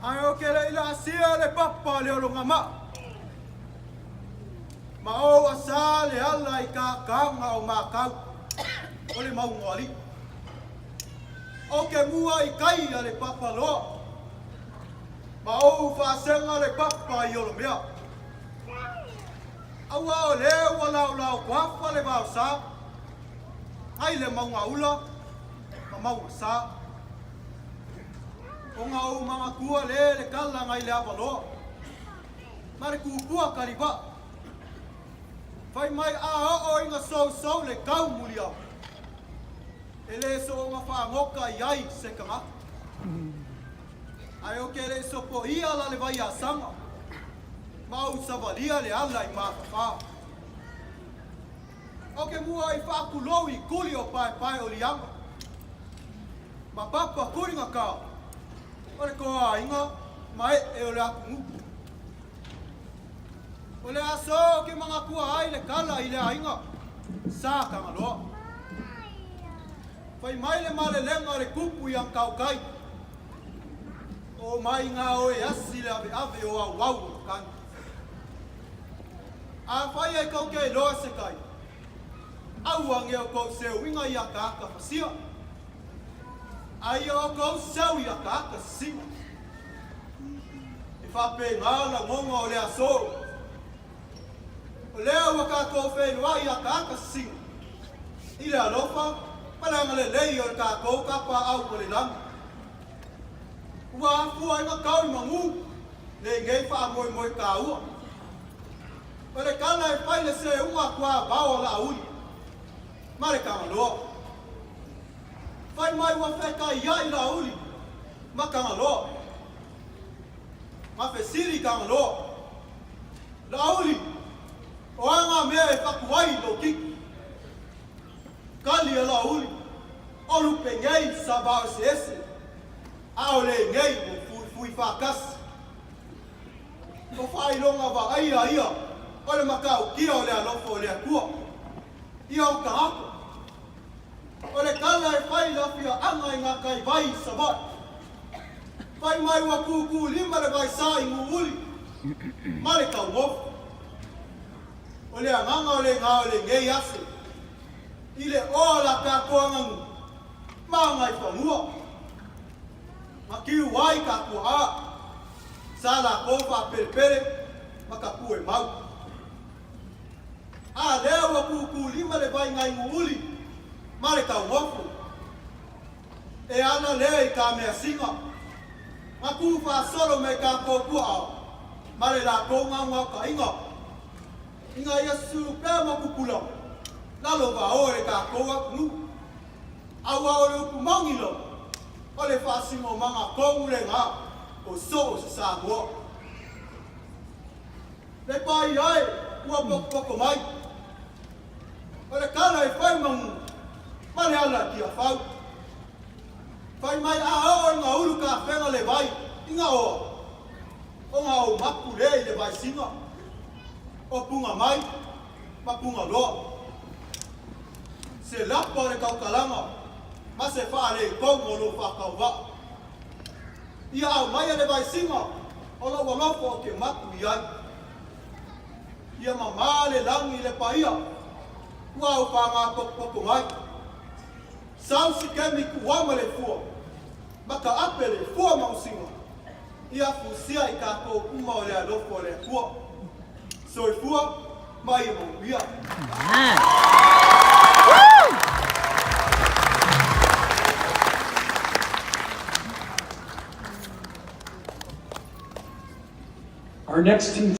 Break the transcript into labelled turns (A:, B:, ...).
A: Ae ou te le i laasia le papa le ologamaa ma ou asa le ala i kakaaga o makau o le mauga o alii. Ou te mua i tai a le papa loa ma ou faasega le papa i Olomea. Aua o lea ua laolao toafa le vaosa ai le mauga ula ma mauga sa. O ngā ou mangatua le le kala ngai le avaloa. Ma le tupua kalivaa. Fai mai a oo ina sousou le tau muliau. E le soona faagoka i ai se tagata. Ae ou te le i sopoia la le vaiasaga, ma ou savalia le ala i mafafa. Ou te mua i faatulou i tuli o paepae o liaga, ma papa tuligata o le toaiga ma ee o le atunuu. O le aso ou te manatua ai le tala i le aiga sa Tagaloa. Fai mai le malelega o le tupu i Agataotai, O mai ngā oe asi le aveave o auau o makani. Afai ai kou te iloa se kai, aua ne o kou seuiga i akaaka fasia, a ia o kou seu i akaaka sisina. E faapena lagoga o le aso. O lea ua tatou feiloai i akaaka sisina, i le alofa ma le agalelei o le tatou Tapaau o le lagi. Ua afua ai na tau i manu lenei faamoemoe taua. O le tala e fai le seuga tuavao a Laauli ma le Tagaloa. Fai mai ua fetaiai Laauli ma Tagaloa. Ma fesili Tagaloa, Laauli, o a ngā mea e fatu ai lou kiki? Tali a Laauli, O lupe nei sa vao eseese, a o lenei ua fuifui faatasi. O faailoga vaaia ia o le matautia o le alofa o le Atua ia o tagata. O le tala e fai le afiaaga i ngā tai vai i Savaii. Fai mai ua kūkū lima le vaisā i Nuuuli ma le tauofu. O le agaga o le gā o lenei ase i le oa la tatou aganu ma agaifanua. Ma tiu ai ka tuaa sa latou faapelepele ma tapue mau. A lea ua kūkū lima le vai ngai Nuuuli ma le tauofu. E ala lea i ka measina, na kū faasolo me tatou tuaa ma le latou gaogaokaiga, ina ia susulu pea ma pupula lalo vaoa i le tatou atunuu. Aua o le upu moni lava, o le faasinomaga tonu lena o soo se Samoa. Le paia e ua potopoto mai, o le tala e fai manu ma le ala tiafau. Fai mai a oo i ngā ulu kafega le vai i ngā oa, o ngā ou mapu le i le vaisiga, o punga mai ma punga loa. Se lapa o le tautalaga ma se faaletonu o lou faatauvaa. Ia aumaia le vaisiga o lou alofa ou te mapu i ai. Ia mamā le lagi i le paia ua au pāgāpotopoto mai. Sau si kemi kuama le fua, ma ka ape le fua mausiga, ia fusia i tatou uma o le alofa o le Atua. Soifua ma ia manuia.
B: Our next team.